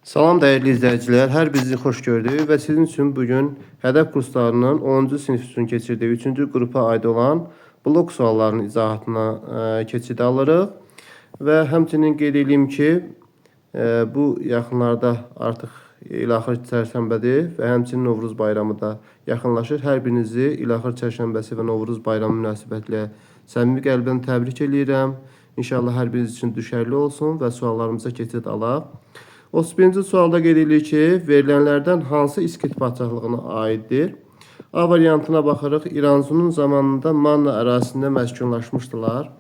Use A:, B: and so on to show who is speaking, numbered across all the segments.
A: Salam dəyərli izləyicilər, hər birinizi xoş gördük və sizin üçün bu gün hədəf kurslarının 10-cu sinif üçün keçirdiyi 3-cü qrupa aid olan blok suallarının izahatına keçid alırıq. Və həmçinin qeyd edeyim ki, bu yaxınlarda artıq ilaxır çərşənbədir və həmçinin Novruz bayramı da yaxınlaşır. Hər birinizi ilaxır çərşənbəsi və Novruz bayramı münasibətilə səmimi qəlbdən təbrik eləyirəm. İnşallah hər biriniz üçün düşərli olsun və suallarımıza keçid alaq. 31-ci sualda qeyd edilir ki, verilənlərdən hansı İskit padşahlığına aiddir? A variantına baxırıq. İranzunun zamanında Manna ərazisində məskunlaşmışdılar.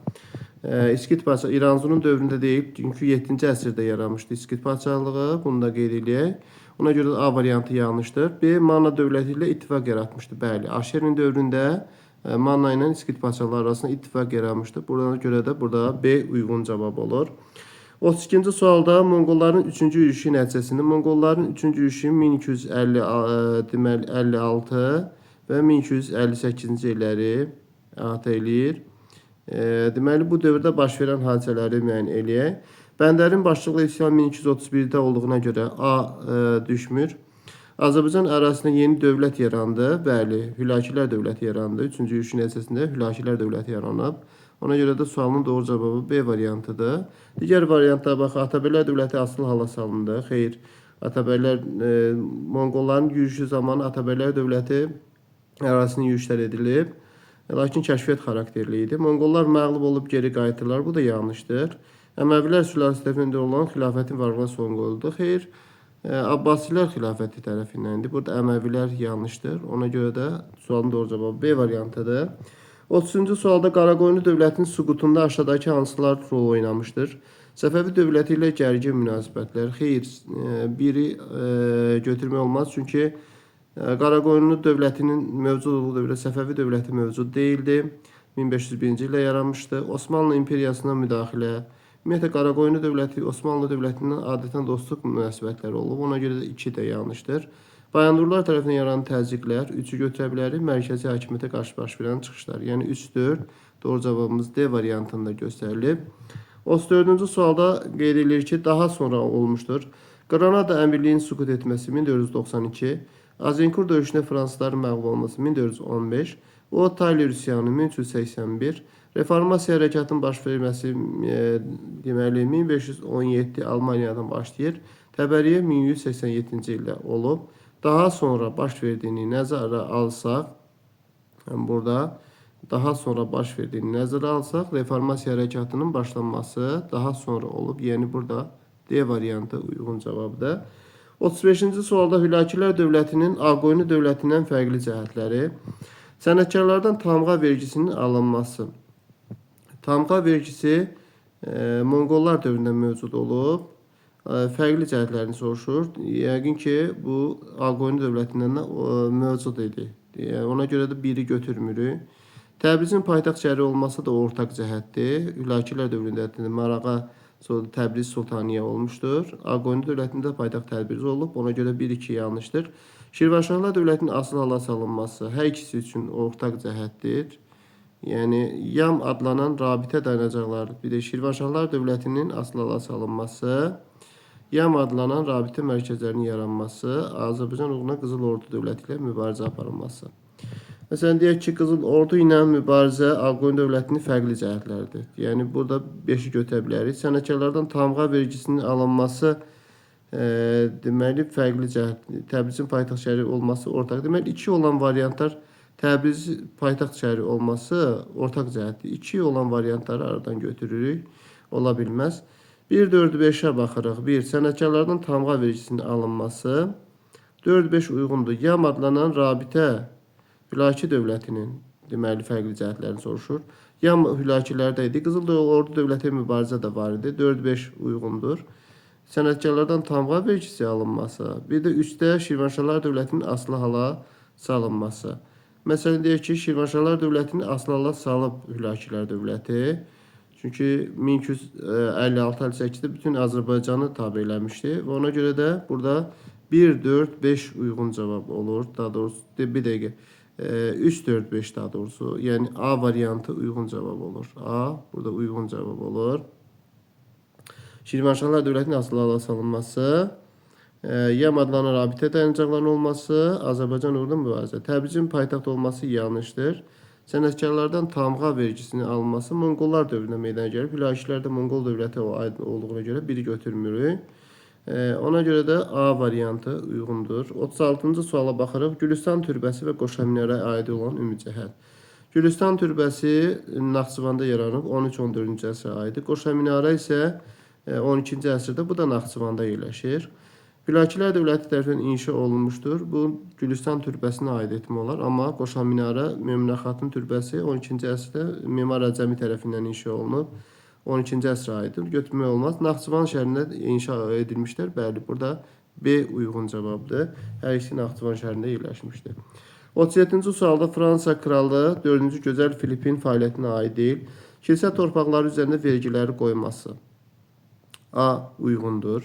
A: İskit padşahlığı İranzunun dövründə deyil, çünki 7-ci əsrdə yaranmışdı İskit padşahlığı. Bunu da qeyd eləyək. Ona görə də A variantı yanlışdır. B. Manna dövləti ilə ittifaq yaratmışdı. Bəli, Aşerin dövründə Manna ilə İskit padşahlığı arasında ittifaq yaranmışdı. Buna görə də burada B uyğun cavab olur. 32-ci sualda Monqolların 3-cü yürüşü nəticəsində Monqolların 3-cü yürüşü 1250 deməli 56 və 1258-ci illəri əhatə eləyir. Deməli bu dövrdə baş verən hadisələri müəyyən eləyək. Bəndərin başçılığı üsyan 1231-də olduğuna görə A düşmür. Azərbaycan ərazisində yeni dövlət yarandı. Bəli, Hülakilər dövləti yarandı. 3-cü yürüşün nəticəsində Hülakilər dövləti yaranıb. Ona görə də sualın doğru cavabı B variantıdır. Digər variantlara baxaq. Atabəylər dövləti asılı hala salındı. Xeyr, Atabəylər Monqolların yürüşü zamanı Atabəylər dövləti ərazisinə yürüşlər edilib. Lakin kəşfiyyat xarakterli idi. Monqollar məğlub olub geri qayıtdılar. Bu da yanlışdır. Əməvilər sülaləsi tərəfindən olan xilafətin varlığına son qoyuldu. Xeyr, Abbasilər xilafəti tərəfindəndir. Burada Əməvilər yanlışdır. Ona görə də sualın doğru cavabı B variantıdır. 30-cu sualda Qaraqoyunlu dövlətinin süqutunda aşağıdakı hansılar rol oynamışdır? Səfəvi dövləti ilə gərgin münasibətlər. Xeyr, biri götürmək olmaz. Çünki Qaraqoyunlu dövlətinin mövcud olduğu dövrdə Səfəvi dövləti mövcud deyildi. 1501-ci ildə yaranmışdı. Osmanlı imperiyasına müdaxilə. Ümumiyyətlə Qaraqoyunlu dövləti Osmanlı dövlətindən adətən dostluq münasibətləri olub. Ona görə də 2 də yanlışdır. Bayandurlar tərəfindən yaranan təzyiqlər 3-ü götürə bilərik. Mərkəzi hakimiyyətə qarşı baş verən çıxışlar. Yəni 3-4 doğru cavabımız D variantında göstərilib. 34-cü sualda qeyd edilir ki, daha sonra olmuşdur. Qranada əmirliyinin süqut etməsi 1492, Azinkur döyüşündə fransızların məğlub olması 1415, O Tayler üsyanı 1381, Reformasiya hərəkatının baş verməsi deməli 1517 Almaniyadan başlayır. Təbəriyə 1187-ci ildə olub. Daha sonra baş verdiyini nəzərə alsaq, yəni burada daha sonra baş verdiyini nəzərə alsaq, reformasiya hərəkatının başlanması daha sonra olub. Yəni burada D variantı uyğun cavabdır. 35-ci sualda Hülakilər dövlətinin Ağqoyunlu dövlətindən fərqli cəhətləri. Sənətkarlardan tamğa vergisinin alınması. Tamğa vergisi Monqollar dövründə mövcud olub. Fərqli cəhətlərini soruşur. Yəqin ki, bu Ağqoyunlu dövlətindən də mövcud idi. Yəni, ona görə də biri götürmürük. Təbrizin paytaxt şəhəri olması da ortaq cəhətdir. Hülakilər dövründə Marağa sonra Təbriz Sultaniyə olmuşdur. Ağqoyunlu dövlətində paytaxt Təbriz olub. Ona görə 1-2 yanlışdır. Şirvanşahlar dövlətinin asılı hala salınması hər ikisi üçün ortaq cəhətdir. Yəni Yam adlanan rabitə dayanacaqları, bir də Şirvanşahlar dövlətinin asılı hala salınması, Yam adlanan rabitə mərkəzlərinin yaranması, Azərbaycan uğruna Qızıl Ordu dövləti ilə mübarizə aparılması. Məsələn, deyək ki, Qızıl Ordu ilə mübarizə Ağqoyunlu dövlətinin fərqli cəhətləridir. Yəni burada 5-i götürə bilərik. Sənətkarlardan tamğa vergisinin alınması deməli fərqli cəhət. Təbrizin paytaxt şəhəri olması ortaq. Deməli 2 olan variantlar Təbriz paytaxt şəhəri olması ortaq cəhətdir. 2 olan variantları aradan götürürük. Ola bilməz. 1, 4, 5-ə baxırıq. 1. Sənətkarlardan tamğa vergisinin alınması. 4, 5 uyğundur. Yam adlanan rabitə Hülaki dövlətinin deməli fərqli cəhətlərini soruşur. Yam Hülakilərdə idi. Qızıl Ordu dövləti mübarizə də var idi. 4, 5 uyğundur. Sənətkarlardan tamğa vergisi alınması. Bir də 3-də Şirvanşahlar dövlətinin asılı hala salınması. Məsələn deyək ki, Şirvanşahlar dövlətini asılı hala salıb Hülakilər dövləti. Çünki 1256-58-də bütün Azərbaycanı tabe eləmişdi və ona görə də burada 1, 4, 5 uyğun cavab olur. Daha doğrusu bir dəqiqə. 3, 4, 5 daha doğrusu. Yəni A variantı uyğun cavab olur. A burada uyğun cavab olur. Şirvanşahlar dövlətinin asılı hala salınması. Yam adlanan rabitə dayanacaqlarının olması, Azərbaycan uğrunda mübarizə. Təbrizin paytaxt olması yanlışdır. Sənətkarlardan tamğa vergisinin alınması Monqollar dövründə meydana gəlib. Hülakülər də Monqol dövləti aid olduğuna görə biri götürmürük. Ona görə də A variantı uyğundur. 36-cı suala baxırıq. Gülüstan türbəsi və Qoşa Minaraya aid olan ümumi cəhət. Gülüstan türbəsi Naxçıvanda yaranıb, 13-14-cü əsrə aiddir. Qoşa Minara isə 12-ci əsrdə, bu da Naxçıvanda yerləşir. Hülakülər dövləti tərəfindən inşa olunmuşdur. Bu Gülüstan türbəsinə aid etmək olar, amma Qoşa Minara Möminə Xatun türbəsi 12-ci əsrdə Memar Əcəmi tərəfindən inşa olunub. 12-ci əsrə aiddir. Götürmək olmaz. Naxçıvan şəhərində inşa edilmişdir. Bəli, burada B uyğun cavabdır. Hər ikisi Naxçıvan şəhərində yerləşmişdir. 37-ci sualda Fransa kralı 4-cü Gözəl Filipin fəaliyyətinə aid deyil. Kilsə torpaqları üzərində vergiləri qoyması. A uyğundur.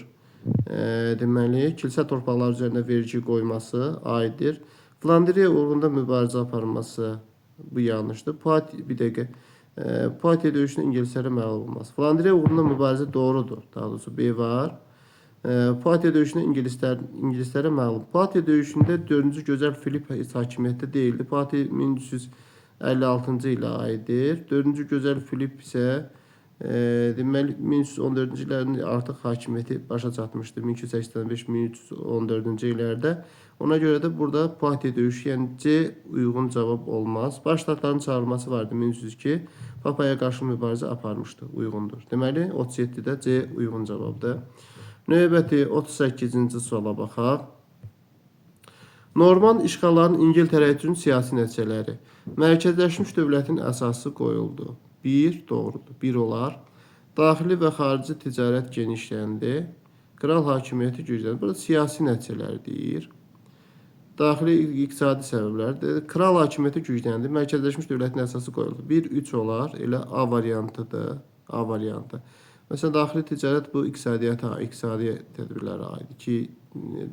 A: Deməli, kilsə torpaqları üzərində vergi qoyması aiddir. Flandriya uğrunda mübarizə aparması bu yanlışdır. Bir dəqiqə. Poitiers döyüşündə ingilislərə məğlub olması. Flandriya uğrunda mübarizə doğrudur. Daha doğrusu B var. Poitiers döyüşündə ingilislərə məğlub. Poitiers döyüşündə 4-cü Gözəl Filip heç hakimiyyətdə deyildi. Poitiers 1356-cı ilə aiddir. 4-cü Gözəl Filip isə deməli 1314-cü illərin artıq hakimiyyəti başa çatmışdı. 1285-1314-cü illərdə. Ona görə də burada Poitiers döyüşü, yəni C uyğun cavab olmaz. Baş ştatların çağırılması vardı 1302. Papaya qarşı mübarizə aparmışdı. Uyğundur. Deməli 37-də C uyğun cavabdır. Növbəti 38-ci suala baxaq. Norman işğallarının İngiltərə üçün siyasi nəticələri. Mərkəzləşmiş dövlətin əsası qoyuldu. 1 doğrudur. 1 olar. Daxili və xarici ticarət genişləndi. Kral hakimiyyəti gücləndi. Burada siyasi nəticələr deyir. Daxili iqtisadi səbəblər. Kral hakimiyyəti gücləndi. Mərkəzləşmiş dövlətin əsası qoyuldu. 1 3 olar. Elə A variantıdır. A variantı. Məsələn, daxili ticarət bu iqtisadiyyata, iqtisadi tədbirlərə aiddir ki,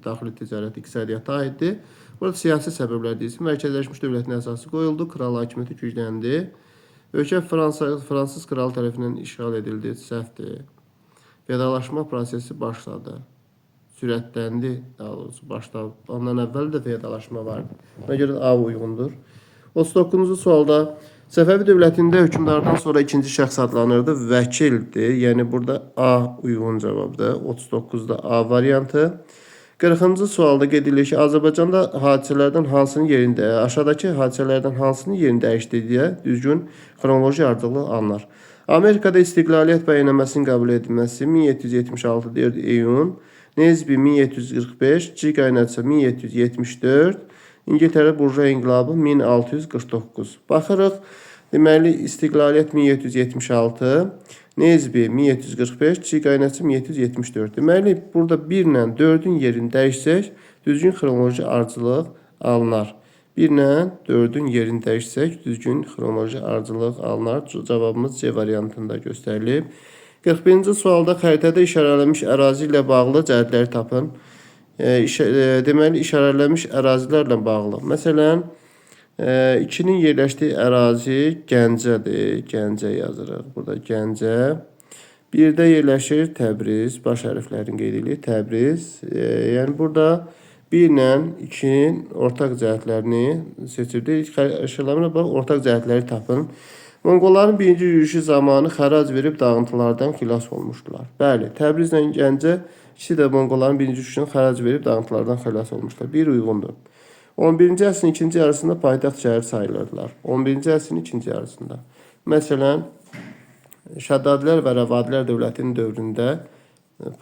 A: daxili ticarət iqtisadiyyata aiddir. Burada siyasi səbəblər deyilsin. Mərkəzləşmiş dövlətin əsası qoyuldu. Kral hakimiyyəti gücləndi. Ölkə Fransız kralı tərəfindən işğal edildi. Səhvdir. Feodallaşma prosesi başladı. Sürətləndi, daha doğrusu başladı. Ondan əvvəl də feodallaşma vardı. Ona görə A uyğundur. 39-cu sualda Səfəvi dövlətində hökmdardan sonra ikinci şəxs adlanırdı. Vəkildir. Yəni burada A uyğun cavabdır. 39-da A variantı. 40-cı sualda qeyd edilir ki, Azərbaycanda hadisələrdən hansının yerində, aşağıdakı hadisələrdən hansının yerini dəyişdirdiyə düzgün xronoloji ardıcıllıq alınır. Amerikada istiqlaliyyət bəyannaməsinin qəbul edilməsi 1776 4 iyun, Nezbi 1745, Ciqaynatsa 1774, İngiltərə burjua inqilabı 1649. Baxırıq, deməli istiqlaliyyət 1776, Nezbi 1745, Ciqaynatsa 1774. Deməli burada 1 ilə 4-ün yerini dəyişsək, düzgün xronoloji ardıcıllıq alınar. 1 ilə 4-ün yerini dəyişsək, düzgün xronoloji ardıcıllıq alınar. Cavabımız C variantında göstərilib. 41-ci sualda xəritədə işarələnmiş ərazi ilə bağlı cəhətləri tapın. Deməli, işarələnmiş ərazilərlə bağlı. Məsələn, 2-nin yerləşdiyi ərazi Gəncədir. Gəncə yazırıq. Burada Gəncə. 1-də yerləşir Təbriz. Baş hərflərini qeyd edirik. Təbriz. Yəni burada 1 ilə 2-nin ortaq cəhətlərini seçirdik. İşarələmə bax, ortaq cəhətləri tapın. Monqolların birinci yürüşü zamanı xərac verib dağıntılardan xilas olmuşdular. Bəli, Təbrizlə Gəncə ikisi də Monqolların birinci yürüşünə xərac verib dağıntılardan xilas olmuşlar. Bir uyğundur. 11-ci əsrin ikinci yarısında paytaxt şəhər sayılırdılar. 11-ci əsrin ikinci yarısında. Məsələn, Şəddadilər və Rəvadilər dövlətinin dövründə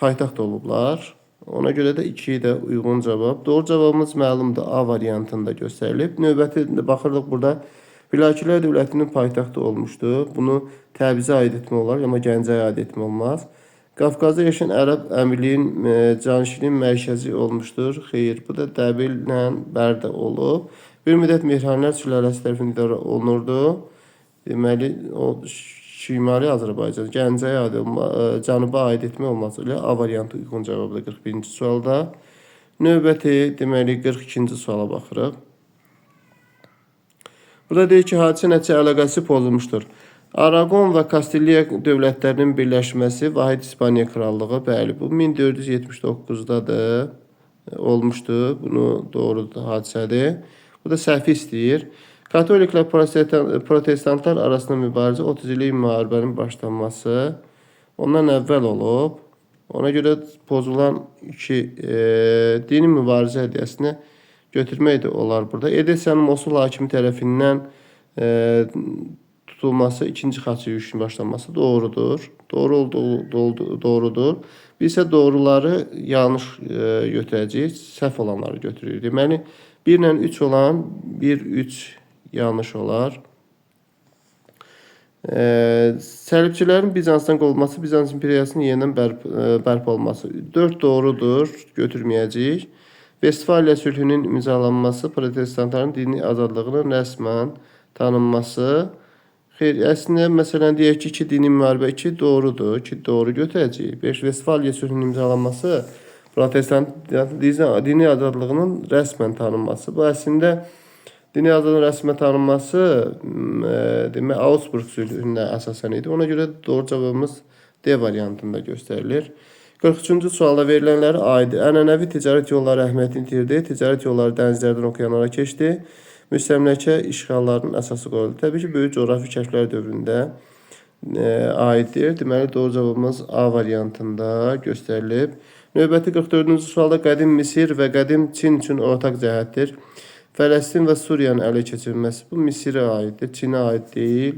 A: paytaxt olublar. Ona görə də 2 də uyğun cavab. Doğru cavabımız məlumdur. A variantında göstərilib. Növbəti baxırıq burada Hülakülər dövlətinin paytaxtı olmuşdu. Bunu Təbrizə aid etmək olar, amma Gəncəyə aid etmək olmaz. Qafqazda yaşayan ərəb əmirliyin canişinin mərkəzi olmuşdur. Xeyr, bu da Dəbillə Bərdə olub. Bir müddət Mehranilər sülaləsi tərəfindən idarə olunurdu. Deməli, o Şimali Azərbaycan, Gəncəyə aid olma, Cənuba aid etmək olmaz. Elə A variantı uyğun cavabdır 41-ci sualda. Növbəti, deməli, 42-ci suala baxırıq. Burada deyir ki, hadisə nəticə əlaqəsi pozulmuşdur. Araqon və Kastiliya dövlətlərinin birləşməsi Vahid İspaniya Krallığı, bəli, bu 1479-dadır. olmuşdu. Bunu doğru hadisədir. Bu da səhvi istəyir. Katoliklə protestantlar arasında mübarizə 30 illik müharibənin başlanması ondan əvvəl olub. Ona görə pozulan iki dini mübarizə hədiyyəsini götürmək də olar burada. Edessanın Mosul hakimi tərəfindən tutulması, ikinci xaç yürüyüşünün başlanması doğrudur. Doğru olduğu doğrudur. Biz isə doğruları yanlış götürəcəyik, səhv olanları götürürük. Deməli, 1 ilə 3 olan 1, 3 yanlış olar. Səlibçilərin Bizansdan qovulması, Bizans imperiyasının yenidən bərpa olması. 4 doğrudur, götürməyəcəyik. Vestfaliya sülhünün imzalanması, protestantların dini azadlığının rəsmən tanınması. Xeyr, əslində, məsələn, deyək ki, 2 dini müharibə 2 doğrudur, 2 doğru götürəcəyik. 5 Vestfaliya sülhünün imzalanması, protestant dini azadlığının rəsmən tanınması. Bu, əslində, dini azadlığının rəsmən tanınması demək, Augsburg sülhünə əsasən idi. Ona görə doğru cavabımız D variantında göstərilir. 43-cü sualda verilənlərə aid ənənəvi ticarət yolları əhəmiyyətini itirdi. Ticarət yolları dənizlərdən okeanlara keçdi. Müstəmləkə işğallarının əsası qoyuldu. Təbii ki, böyük coğrafi kəşflər dövründə aiddir. Deməli, doğru cavabımız A variantında göstərilib. Növbəti 44-cü sualda qədim Misir və qədim Çin üçün ortaq cəhətdir. Fələstin və Suriyanın ələ keçirilməsi. Bu, Misirə aiddir, Çinə aid deyil.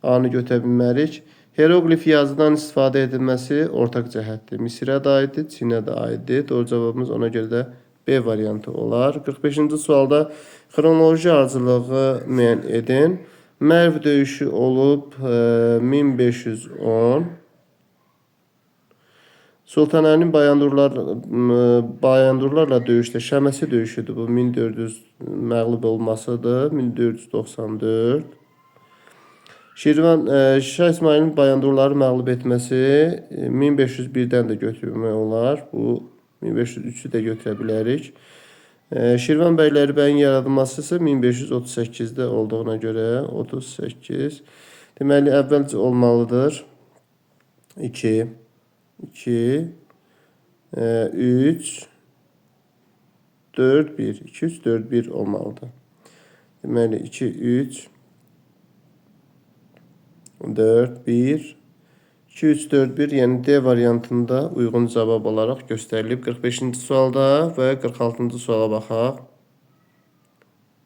A: A-nı götürə bilmərik. Heroqlif yazıdan istifadə edilməsi ortaq cəhətdir. Misirə də aiddir, Çinə də aiddir. Doğru cavabımız ona görə də B variantı olar. 45-ci sualda xronoloji ardıcıllığı müəyyən edin. Mərv döyüşü olub 1510. Sultan Əlinin Bayandurlarla döyüşdə Şəməsi döyüşüdür. Bu 1400 məğlub olmasıdır. 1494. Şirvan Şah İsmayılın Bayandurları məğlub etməsi 1501-dən də götürmək olar. Bu 1503-ü də götürə bilərik. Şirvan bəyləri bəyin yaradılması isə 1538-də olduğuna görə 38. Deməli, əvvəlcə olmalıdır. 2, 2, 3, 4, 1. 2, 3, 4, 1 olmalıdır. Deməli, 2, 3, 4, 1, 2, 3, 4, 1, yəni D variantında uyğun cavab olaraq göstərilib. 45-ci sualda və 46-cı suala baxaq.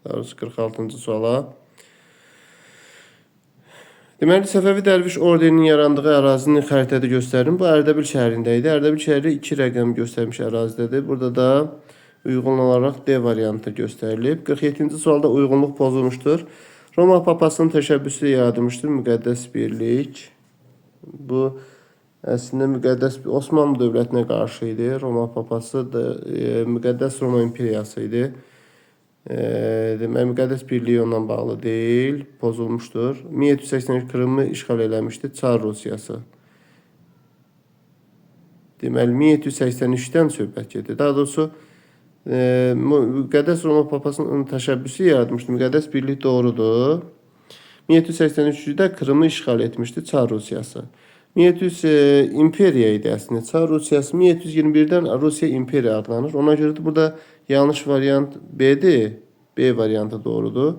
A: Daha doğrusu 46-cı suala. Deməli, Səfəvi Dərviş ordeninin yarandığı ərazinin xəritədə göstərim. Bu, Ərdəbil şəhərində idi. Ərdəbil şəhəri 2 rəqəm göstərmiş ərazidədir. Burada da uyğun olaraq D variantı göstərilib. 47-ci sualda uyğunluq pozulmuşdur. Roma papasının təşəbbüsü ilə yaradılmışdır müqəddəs birlik. Bu, əslində müqəddəs Osmanlı dövlətinə qarşı idi. Roma papası da müqəddəs Roma imperiyası idi. Demək, müqəddəs birliyi ondan bağlı deyil, pozulmuşdur. 1783 Krımı işğal eləmişdi Çar Rusiyası. Deməli, 1783-dən söhbət gedir. Daha doğrusu, müqəddəs Roma papasının təşəbbüsü yaratmışdı. Müqəddəs birlik doğrudur. 1783-də Krımı işğal etmişdi Çar Rusiyası. 1700 imperiya idi əslində. Çar Rusiyası 1721-dən Rusiya imperiya adlanır. Ona görə də burada yanlış variant B-dir. B variantı doğrudur.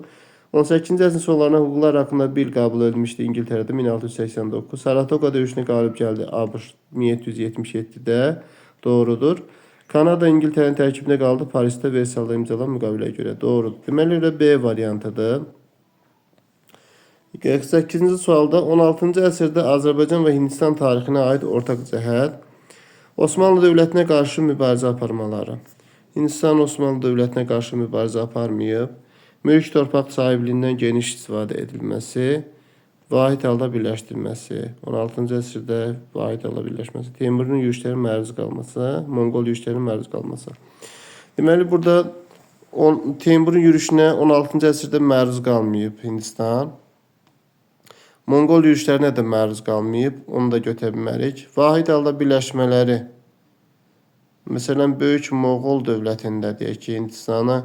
A: 18-ci əsrin sonlarına hüquqlar haqqında bil qəbul edilmişdi İngiltərədə 1689. Saratoga döyüşünə qalib gəldi ABŞ 1777-də. Doğrudur. Kanada İngiltərənin tərkibində qaldı. Parisdə Versalda imzalanan müqaviləyə görə. Doğrudur. Deməli, elə B variantıdır. 48-ci sualda 16-cı əsrdə Azərbaycan və Hindistan tarixinə aid ortaq cəhət Osmanlı dövlətinə qarşı mübarizə aparmaları. Hindistan Osmanlı dövlətinə qarşı mübarizə aparmayıb. Mülk torpaq sahibliyindən geniş istifadə edilməsi, vahid halda birləşdirilməsi, 16-cı əsrdə vahid halda birləşməsi, Teymurun yürüşlərinə məruz qalması, Monqol yürüşlərinə məruz qalması. Deməli, burada Teymurun yürüşünə 16-cı əsrdə məruz qalmayıb Hindistan. Monqol yürüşlərinə də məruz qalmayıb, onu da götürə bilmərik. Vahid halda birləşmələri, məsələn, Böyük Moğol dövlətində deyək ki, Hindistanı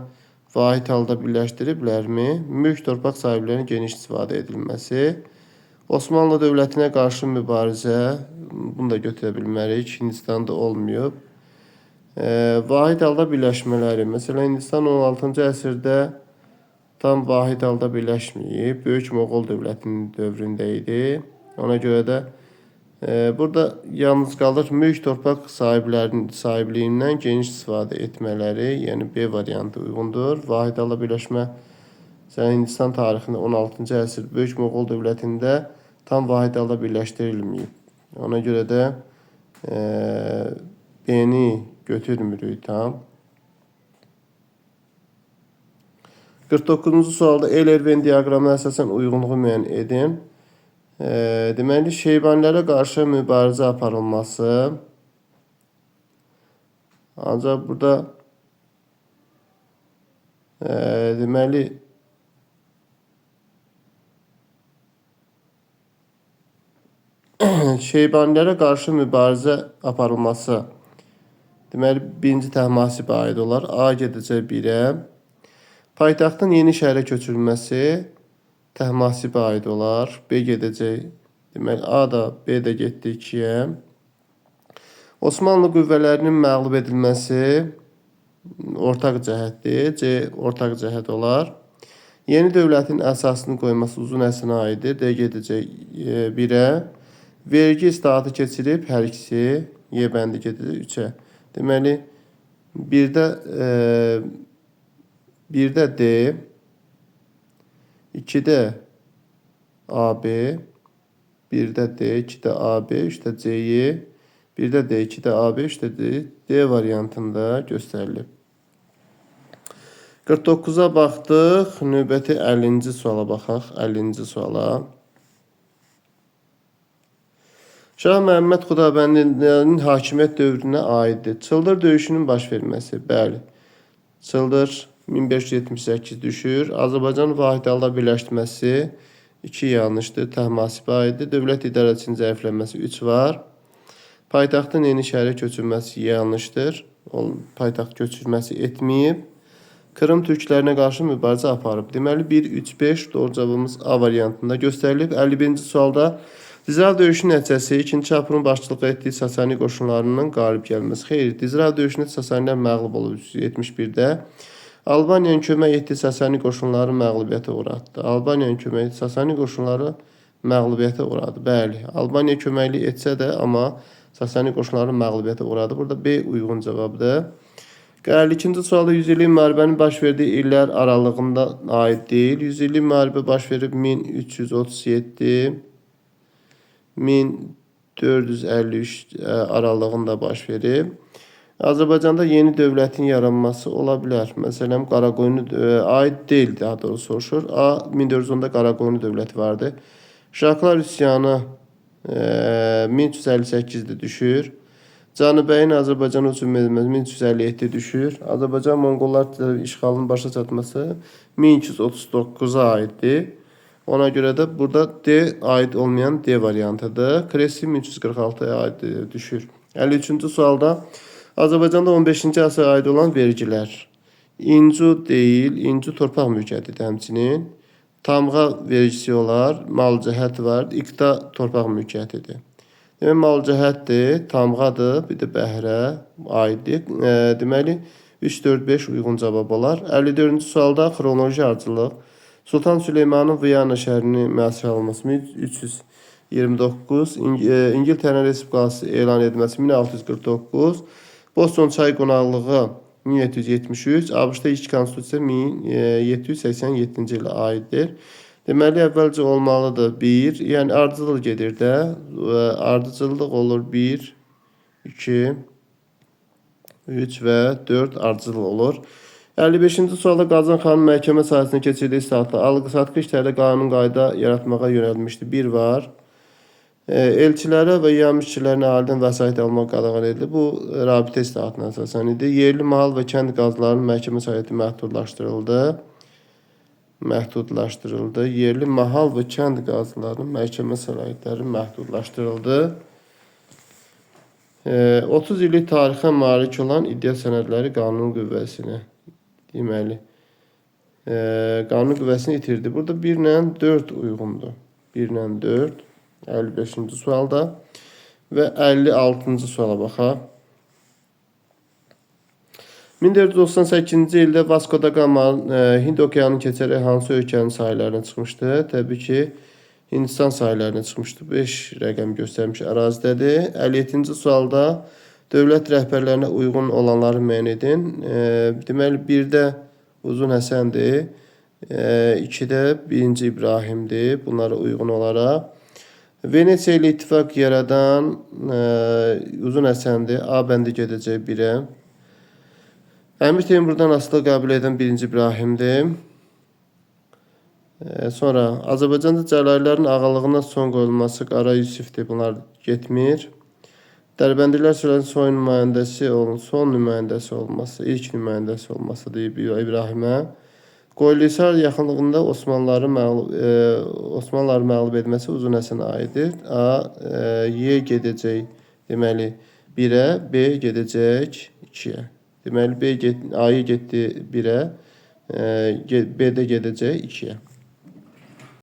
A: vahid halda birləşdiriblərmi? Mülk torpaq sahiblərinin geniş istifadə edilməsi, Osmanlı dövlətinə qarşı mübarizə, bunu da götürə bilmərik. Hindistanda olmayıb. Vahid halda birləşmələri. Məsələn, Hindistan 16-cı əsrdə tam vahid halda birləşməyib. Böyük Moğol dövlətinin dövründə idi. Ona görə də burada yalnız qalır mülk torpaq sahiblərinin sahibliyindən geniş istifadə etmələri, yəni B variantı uyğundur. Vahid halda birləşmə məsələn, Hindistan tarixində 16-cı əsr Böyük Moğol dövlətində tam vahid halda birləşdirilməyib. Ona görə də B-ni götürmürük tam. 49-cu sualda Euler-Venn diaqramına əsasən uyğunluğu müəyyən edin. Deməli, Şeybanilərə qarşı mübarizə aparılması. Ancaq burada deməli Şeybanilərə qarşı mübarizə aparılması. Deməli, birinci Təhmasibə aid olar. A gedəcək 1-ə. Paytaxtın yeni şəhərə köçürülməsi Təhmasibə aid olar. B gedəcək. Deməli, A da B də getdi 2-yə. Osmanlı qüvvələrinin məğlub edilməsi ortaq cəhətdir. C ortaq cəhət olar. Yeni dövlətin əsasını qoyması Uzun Həsənə aiddir. D gedəcək 1-ə. Vergi islahatı keçirib hər ikisi Y bəndi gedəcək 3-ə. Deməli, 1-də D, 2-də AB, 1-də D, 2-də AB, 3-də CY, 1-də D, 2-də AB, 3-də D, D variantında göstərilib. 49-a baxdıq. Növbəti 50-ci suala baxaq. 50-ci suala. Şah Məhəmməd Xudabəndinin hakimiyyət dövrünə aiddir. Çıldır döyüşünün baş verməsi. Bəli. Çıldır 1578 düşür. Azərbaycan vahid halda birləşməsi 2 yanlışdır. Təhmasibə aiddir. Dövlət idarəçinin zəifləməsi 3 var. Paytaxtın yeni şəhərə köçürməsi yanlışdır. O, paytaxt köçürməsi etməyib. Krım türklərinə qarşı mübarizə aparıb. Deməli 1, 3, 5 doğru cavabımız A variantında göstərilib. 51-ci sualda Dizrav döyüşünün nəticəsi 2-ci Şapurun başçılıq etdiyi Sasani qoşunlarının qalib gəlməsi. Xeyr, Dizrav döyüşündə Sasanilər məğlub olub 371-də. Albaniyanın kömək etdiyi Sasani qoşunları məğlubiyyətə uğratdı. Albaniyanın kömək etdiyi Sasani qoşunları məğlubiyyətə uğradı. Bəli, Albaniya köməklik etsə də, amma Sasani qoşunları məğlubiyyətə uğradı. Burada B uyğun cavabdır. 52-ci sualda 100 illik müharibənin baş verdiyi illər aralığında aid deyil. 100 illik müharibə baş verib 1337 1453 aralığında baş verib. Azərbaycanda yeni dövlətin yaranması ola bilər. Məsələn, Qaraqoyunlu aid deyil, daha doğrusu soruşur. A 1410-da Qaraqoyunlu dövləti vardı. Şaklar üsyanı 1358-də düşür. Canıbəyin Azərbaycana hücum edilməsi 1357-də düşür. Azərbaycan Monqollar işğalının başa çatması 1239-a aiddir. Ona görə də burada D aid olmayan D variantıdır. Kresi 1346-ya aid düşür. 53-cü sualda Azərbaycanda 15-ci əsrə aid olan vergilər. İncu deyil, incu torpaq mülkiyyətidir həmçinin. Tamğa vergisi olar, mal cəhət var, iqta torpaq mülkiyyətidir. Demək, mal cəhətdir, tamğadır, bir də bəhrə aiddir. Deməli, 3, 4, 5 uyğun cavab olar. 54-cü sualda xronoloji ardıcıllıq. Sultan Süleymanın Viyana şəhərini mühasirə alınması 1329, İngiltərə Respublikası elan edilməsi 1649, Boston çay qonaqlığı 1773, ABŞ-da ilk konstitusiya 1787-ci ilə aiddir. Deməli, əvvəlcə olmalıdır 1, yəni ardıcıllıq gedir də, ardıcıllıq olur 1, 2, 3 və 4 ardıcıllıq olur. 55-ci sualda Qazan xanın məhkəmə sahəsində keçirdiyi islahatlar alqı-satqı işlərdə qanun qayda yaratmağa yönəlmişdi. 1 var. Elçilərə və yam işçilərinə əhalidən vəsait almaq qadağan edildi. Bu rabitə islahatına əsasən idi. Yerli mahal və kənd qazılarının məhkəmə səlahiyyəti məhdudlaşdırıldı. Məhdudlaşdırıldı. Yerli mahal və kənd qazılarının məhkəmə səlahiyyətləri məhdudlaşdırıldı. 30 illik tarixə malik olan iddia sənədləri qanun qüvvəsini deməli, qanun qüvvəsini itirdi. Burada 1 ilə 4 uyğundur. 1 ilə 4, 55-ci sualda və 56-cı suala baxaq. 1498-ci ildə Vasco da Gama Hind okeanını keçərək hansı ölkənin sahillərinə çıxmışdı? Təbii ki, Hindistan sahillərinə çıxmışdı. 5 rəqəm göstərmiş ərazidədir. 57-ci sualda dövlət rəhbərlərinə uyğun olanları müəyyən edin. Deməli, 1-də Uzun Həsəndir, 2-də 1-ci İbrahimdir. Bunlara uyğun olaraq. Venesiya ilə ittifaq yaradan Uzun Həsəndir. A bəndi gedəcək 1-ə. Əmir Teymurdan asılı qəbul edən 1-ci İbrahimdir. Sonra Azərbaycanda Cəlalirlərin ağalığına son qoyulması Qara Yusifdir. Bunlar getmir. Dərbəndilər sülaləsinin son nümayəndəsi son nümayəndəsi olması, ilk nümayəndəsi olması deyib İbrahimə. Qoyluhisar yaxınlığında Osmanlıları məğlub etməsi Uzun Həsənə aiddir. A, Y gedəcək deməli 1-ə, B gedəcək 2-yə. Deməli B get, A-ya getdi 1-ə, B də gedəcək 2-yə.